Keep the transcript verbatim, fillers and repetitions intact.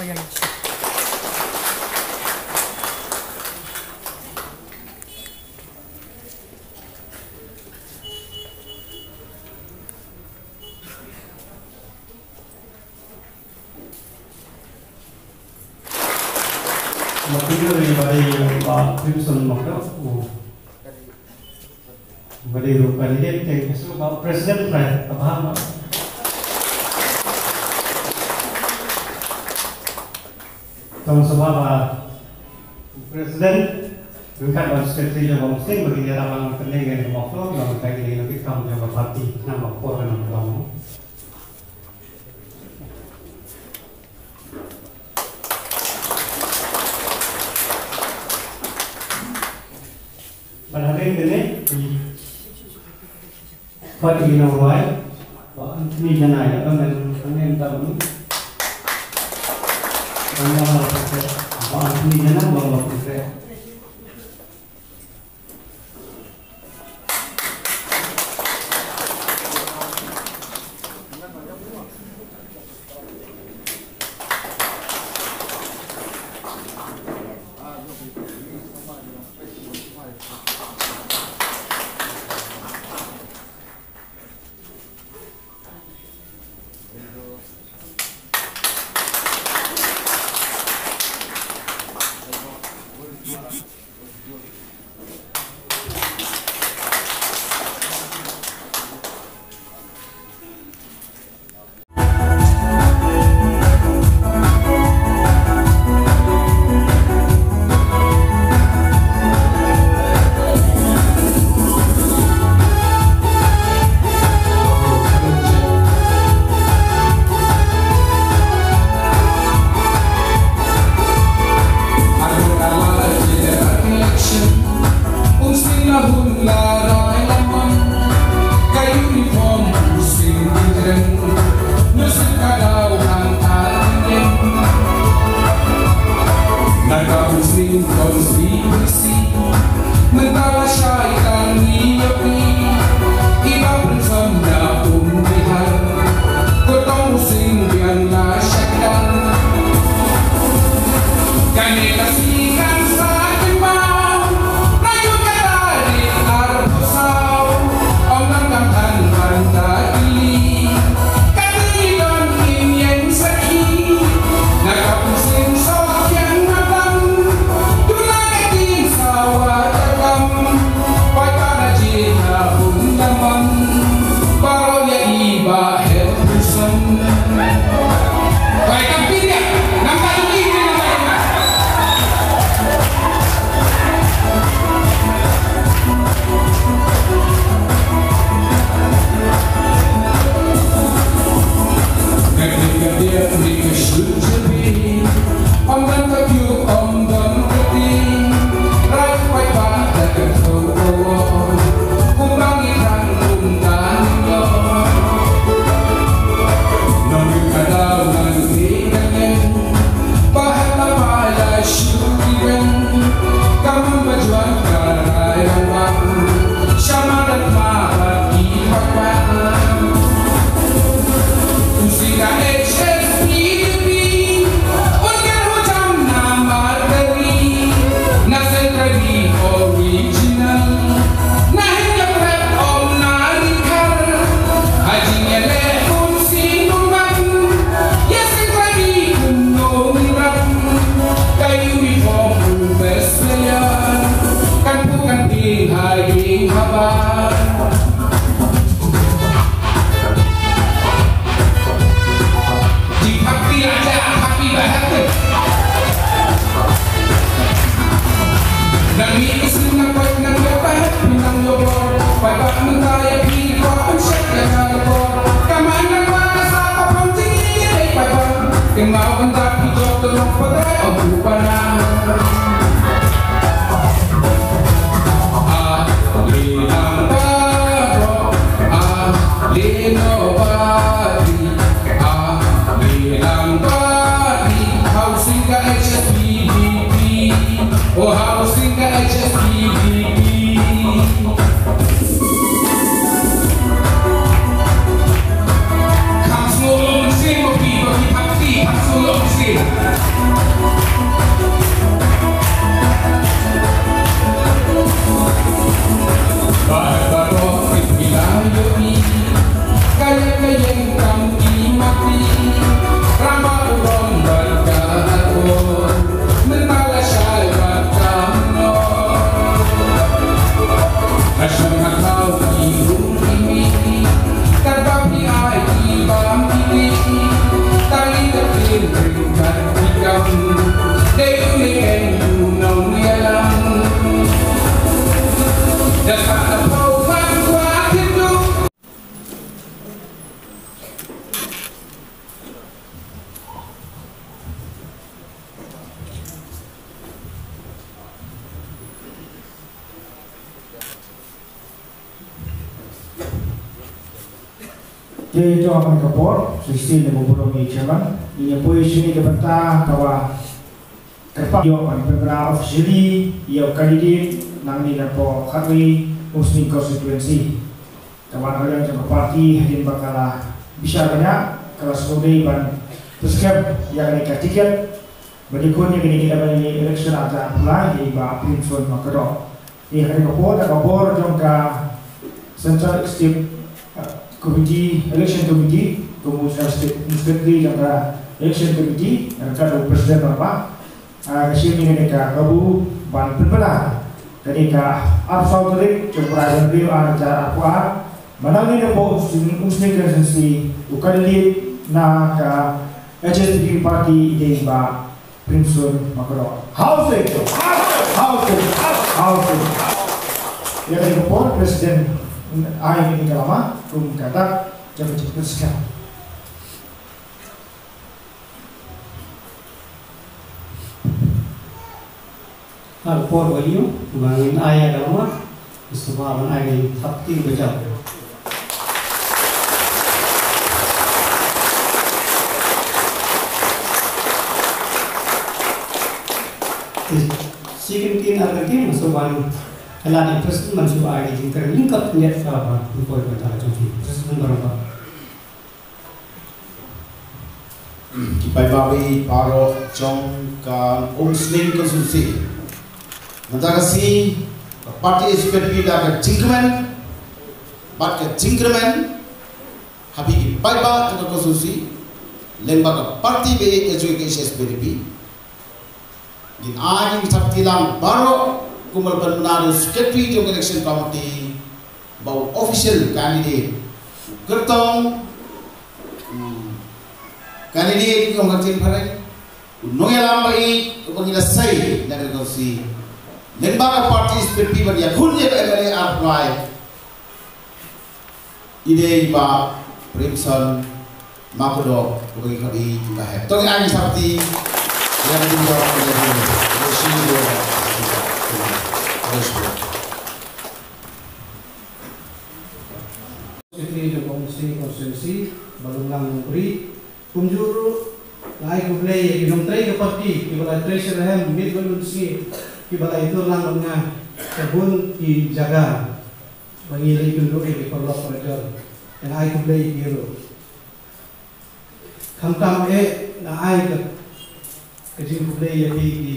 Material ri bari ba Crimson Mokto. Bari ru candidate ke kesu ba president rai abha. Tong sabha ba president, ryngkat bad secretary jong ka Muslim, bagi ïarap lang tynne ngan mokto, lang tynne ngan ki kam jong ka party, namar por kan long. Bad hadien kane, pat ïa ki nongrwai, Bah Anthony Janai, ïa ka men, ka men tam. Bah Anthony Janai, Bah Anthony Janai. Te to ha kane ka por, shisien da ka burom ïa i chairman, ngin ïa poi sha kane ka bynta kaba kyrpad ïoh ban pynbna officially ïa u candidate nangne napoh khatwei Umsning constituency. Kaba na ka liang jong ka party hadien ba ka la bishar bniah ka la sngewdei ban pynskhem ïa kane ka ticket. Ba dei khun ïa kane ka M L A election ar hajar arphew lai, ïa i Bah Primson Makdoh. Ïa kane ka por, da ka bor jong ka Central Executive, uh, Committee, Election Committee, kum u Secretary jong ka Election Committee, ryngkat u President, Bah, uh, ka shim ïa kane ka kabu ban pynbna kane ka arphew saw tarik jong u bnai January ar hajar arphew ar, ba nangne napoh Umsning constituency u candidate na ka H S P D P party i dei i Bah Primson Makdoh. Hau sing! Hau sing! Hau sing! Ïa kane ka por, President, ai kane ka lama kum ka dak jong ka jingpynskhem. Ha ka por ba ïoh ba ngin ai ïa ka lama, sngewbha ban ai ka jingthap kti ba jam. Shi kyntien ar kyntien, sngewbha ban kylla ïa i President ban shu ai ka jingkren lyngkot khyndiat kaba pynpoi ban da ka jong phi. President, baroh ba. Ki paidbah baroh jong ka Umsning constituency. Mynta ka sngi ka party H S P D P da ka jingkmen bad ka jingkyrmen ha phi ki paidbah jong ka constituency, lyngba ka party ba ïeit ka jong ka H S P D P. Ngin ai ka jingthap kti lang baroh, kumba la pynbna da u secretary jong ka election committee, ba u official candidate, u kyrtong, u candidate jong ka ktien phareng, u nongïalam ba ïeit uba ngi la sei na ka constituency, lyngba ka party H S P D P ban ïakhun ïa ka M L A arphew lai. I dei i Bah Primson Makdoh, uba ngi khot i Bah Hep. To ngin ai ka jingthap kti ïa ka jingdoh ka jingdoh. Secretary jong ka Umsning constituency, Bah Lunglang Nongbri, kumjuh ruh nga ai khublei ïa ki nongtrei ka party kiba la trei shitrhem miet bad mynsiem, kiba la ïatur lang bad nga sha bun ki jaka ba ngi la ïakynduh ïa ki paralok parajor. Nga ai khublei ïa ki ruh. Khamtam eh nga ai ka, ka jingkhublei ïa phi ki